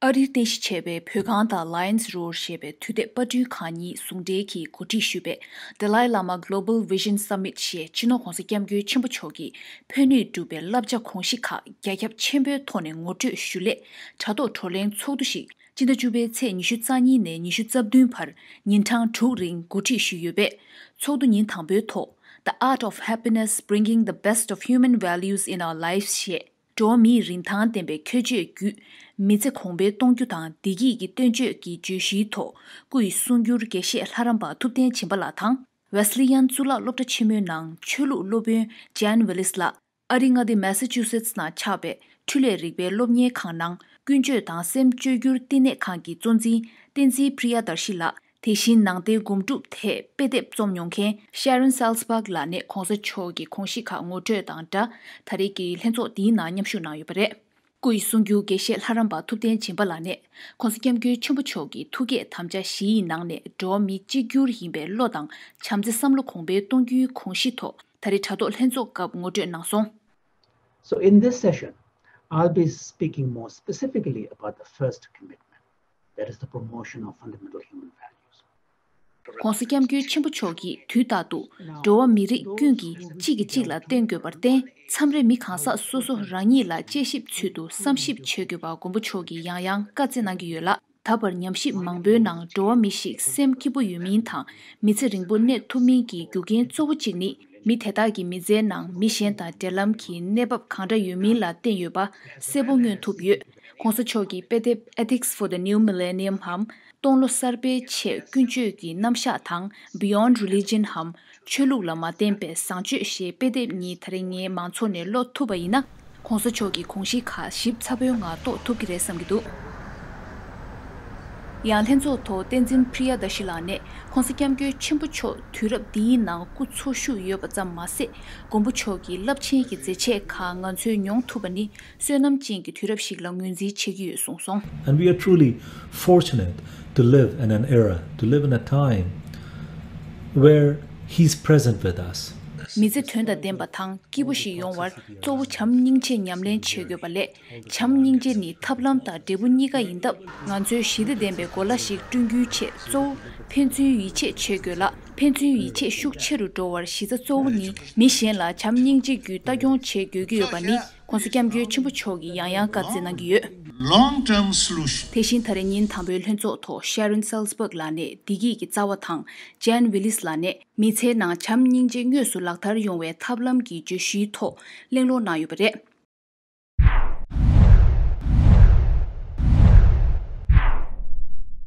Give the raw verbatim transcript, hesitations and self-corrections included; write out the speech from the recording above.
ཨ་རིར་རྟེན་གཞི་བྱས་པའི་བོད་ཁང་དང་Lions Roar ཞེས་པའི་དུས་དེབ་པར་སྐྲུན་ཁང་གཉིས་ཟུང་འབྲེལ་གྱིས་གོ་སྒྲིག་ཞུས་པའི་Dalai Lama Global Vision Summit ཞེས་སྤྱི་ནོར་༧གོང་ས་༧སྐྱབས་མགོན་ཆེན་པོ་མཆོག་གིས་ཕན་ནུས་སྒྲུབ་པའི་བསླབ་བྱ་གོང་གཞི་ཁག་རྒྱ་ཁྱབ་ཆེན་པོའི་ཐོག་ནས་ངོ་སྤྲོད་ཞུ་སླད་དྲ་ཐོག་བགྲོ་གླེང་ཚོགས་འདུ་ཞིག་སྤྱི་ཟླ་བཅུ་པའི་ཚེས་ཉི་ཤུ་རྩ་གཉིས་ནས་ཉི་ཤུ་རྩ་བདུན་བར་ཉིན་གྲངས་དྲུག་རིང་གོ་སྒྲིག་ཞུས་ཡོད་པས། ཚོགས་འདུ་ཉིན་དང་པོའི་ཐོག The Art of Happiness, Bringing the Best of Human Values in Our Lives ཞེས། འགྲོ་བ་མིའི་རིན་ཐང་ལྡན་པའི་ཁྱད་ཆོས་བརྒྱུད། མི་ཚེ་གོང་འཕེལ་གཏོང་རྒྱུ་དང་བདེ་སྐྱིད་ཀྱི་བསྟན་བཅོས་ཀྱི་བརྗོད་གཞིའི་ཐོག་སྐུ་ཡི་གསུང་སྒྱུར་དགེ་བཤེས་ལྷ་རམས་པ་ཐུབ་བསྟན་སྦྱིན་པ་ལགས་དང་། Wesleyan གཙུག་ལག་སློབ་གྲྭ་ཆེན་མོའི་ནང་ཆོས་ལུགས་སློབ་དཔོན་Jan Willis ལགས། ཨ་རི་མངའ་སྡེ་Massachusetts ནང་ཆགས་པའི་འཕྲུལ་ལས་རིག་པའི་སློབ་གཉེར་ཁང་ནང་ཀུན་སྤྱོད་དང་སེམས་བཅོས་སྒྱུར་བསྟི་གནས་ཁང་གི་གཙོ་འཛིན་བསྟན་འཛིན་Priyadarshi ལགས། དེ་བཞིན་ནང་བསྟན་སྒོམ་སྒྲུབ་ཐད་དཔེ་དེབ་རྩོམ་མྱོང་མཁན་Sharon Salzberg ལགས་ནས་གོང་ས་མཆོག་གི་དགོངས་གཞི་ཁག་ངོ་སྤྲོད་དང་སྦྲགས། ད་རེས་ཀྱི་ལྷན་ཚོགས་འདིའི་ནང་མཉམ་ཞུགས་གནང་ཡོད་པ་རེད། སྐུ་ཡི་གསུང་སྒྱུར་དགེ་བཤེས་ལྷ་རམས་པ་ཐུབ་བསྟན་སྦྱིན་པ་ལགས་ནས་གོང་ས་སྐྱབས་མགོན་ཆེན་པོ་མཆོག་གི་ཐུགས་བསྐྱེད་དམ་བཅའ་བཞི་ཡི་ནང་ནས་འགྲོ་བ་མི་གཅིག་གྱུར་ཡིན་པའི་བློ་དང་བྱམས་བརྩེ་བསམ་བློ་གོང་འཕེལ་གཏོང་རྒྱུའི་གོང་གཞི་ཐོག་ད་རེས་དྲ་ཐོག་ལྷན་ཚོགས་སྐབས་ངོ་སྤྲོད་གནང་སོང་། So in this session, I'll be speaking more specifically about the first commitment, that is the promotion of fundamental human values. གོང་ས་སྐྱབས་མགོན་ཆེན་པོ་མཆོག་གིས་དུས་རྟག་ཏུ་འགྲོ་བ་མི་རིགས་ཀུན་གྱིས་གཅིག་གིས་གཅིག་ལ་བརྟེན་དགོས་པར་བརྟེན། མཚམས་རེ་མི་གང་ཟག་སོ་སོ་རང་ཉིད་ལ་དཔྱད་ཞིབ་ཚུལ་དུ་བསམ་ཞིབ་བྱེད་དགོས་པ་མགོན་པོ་མཆོག་གིས་ཡང་ཡང་བཀའ་སྩལ་གནང་གི་ཡོད་ལ། ད་བར་ཉམས་ཞིབ་མང་པོའི་ནང་འགྲོ་བ་མི་ཞིག་སེམས་སྐྱིད་པོ་ཡོད་མིན་དང་མི་ཚེ་རིང་པོ་གནས་ཐུབ་མིན་གྱི་རྒྱུ་རྐྱེན་གཙོ་བོ་གཅིག་ནི། མི་དེ་དག་གི་མི་ཚེའི་ནང་མི་གཞན་དང་འབྲེལ་ལམ་གྱི་གནས་བབ་གང་འདྲ་ཡོད་མིན་ལ་བརྟེན་ཡོད་པ་གསལ་པོ་མངོན་ཐུབ་ཡོད། གོང་ས་མཆོག་གི་དཔེ་དེབ་Ethics for the New Millennium འམ། སྟོང་ལོ་གསར་པའི་ཆེད་ཀུན་སྤྱོད་ཀྱི་རྣམ་གཞག་དང་། Beyond Religion འམ། ཆོས་ལུགས་ལ་མ་བརྟེན་པའི་བཟང་སྤྱོད་ཞེས་དཔེ་དེབ་གཉིས་ད་རེས་ངའི་མང་ཚོགས་ནས་ཀློག་ཐུབ་པ་ཡིན་ན། གོང་ས་མཆོག་གི་དགོངས་གཞི་ཁག་ཞིབ་ཚགས་པོའི་ངང་རྟོགས་ཐུབ་ཀྱི་རེད་བསམ་གྱི་འདུག་ཡང་ལྷན་ཚོགས་ཐོག་བསྟན་འཛིན་Priyadarshi ལགས་ནས་གོང་ས་སྐྱབས་མགོན་ཆེན་པོ་མཆོག་དུས་རབས་འདིའི་ནང་སྐུ་འཚོ་བཞུགས་ཡོད་པ་ཙམ་མ་ཟད། མགོན་པོ་མཆོག་གི་རླབས་ཆེན་གྱི་མཛད་རྗེས་ཁག་ང་ཚོས་མྱོང་ཐུབ་པ་ནི། བསོད་ནམས་ཅན་གྱི་དུས་རབས་ཤིག་ལ་ངོས་འཛིན་བྱེད་ཀྱི་ཡོད་གསུངས་སོང་། And we are truly fortunate to live in an era, to live in a time where He's present with us. མི་ཚེ་དོན་དང་ལྡན་པ་དང་སྐྱིད་པོ་ཞིག་ཡོང་བར་གཙོ་བོ་བྱམས་སྙིང་རྗེ་ཉམས་ལེན་བྱེད་དགོས་པ་ལས། བྱམས་སྙིང་རྗེ་ནི་ཐབས་ལམ་དང་འབྲས་བུ་གཉིས་ཀ་ཡིན་སྟབས། ང་ཚོས་ཞི་བདེ་ལྡན་པའི་གོ་ལ་ཞིག་བསྐྲུན་རྒྱུའི་ཆེད་གཙོ་བོ་ཕན་ཚུན་ཡིད་ཆེས་བྱེད་དགོས་ལ། ཕན་ཚུན་ཡིད་ཆེས་ཤུགས་ཆེ་རུ་འགྲོ་བར་གཞི་རྩ་གཙོ་བོ་ནི་མི་གཞན་ལ་བྱམས་སྙིང་རྗེ་བརྒྱུད་ལྟ་སྐྱོང་བྱེད་དགོས་ཀྱི་ཡོད་པ་ནི། གོང་ས་སྐྱབས་མགོན་ཆེན་པོ་མཆོག་གིས་ཡང་ཡང་བཀའ་སྩལ་གནང་གི་ཡོད། Long-term solution. དེ་བཞིན་ད་རེས་ཉིན་དང་པོའི་ལྷན་ཚོགས་ཐོག་Sharon Salzberg ལགས་ནས་བདེ་སྐྱིད་ཀྱི་རྩ་བ་དང་Jan Willis ལགས་ནས་མི་ཚེའི་ནང་བྱམས་སྙིང་རྗེ་དངོས་སུ་ལག་བསྟར་ཡོང་བའི་ཐབས་ལམ་གྱི་བརྗོད་གཞིའི་ཐོག་གླེང་སློང་གནང་ཡོད་པ་རེད།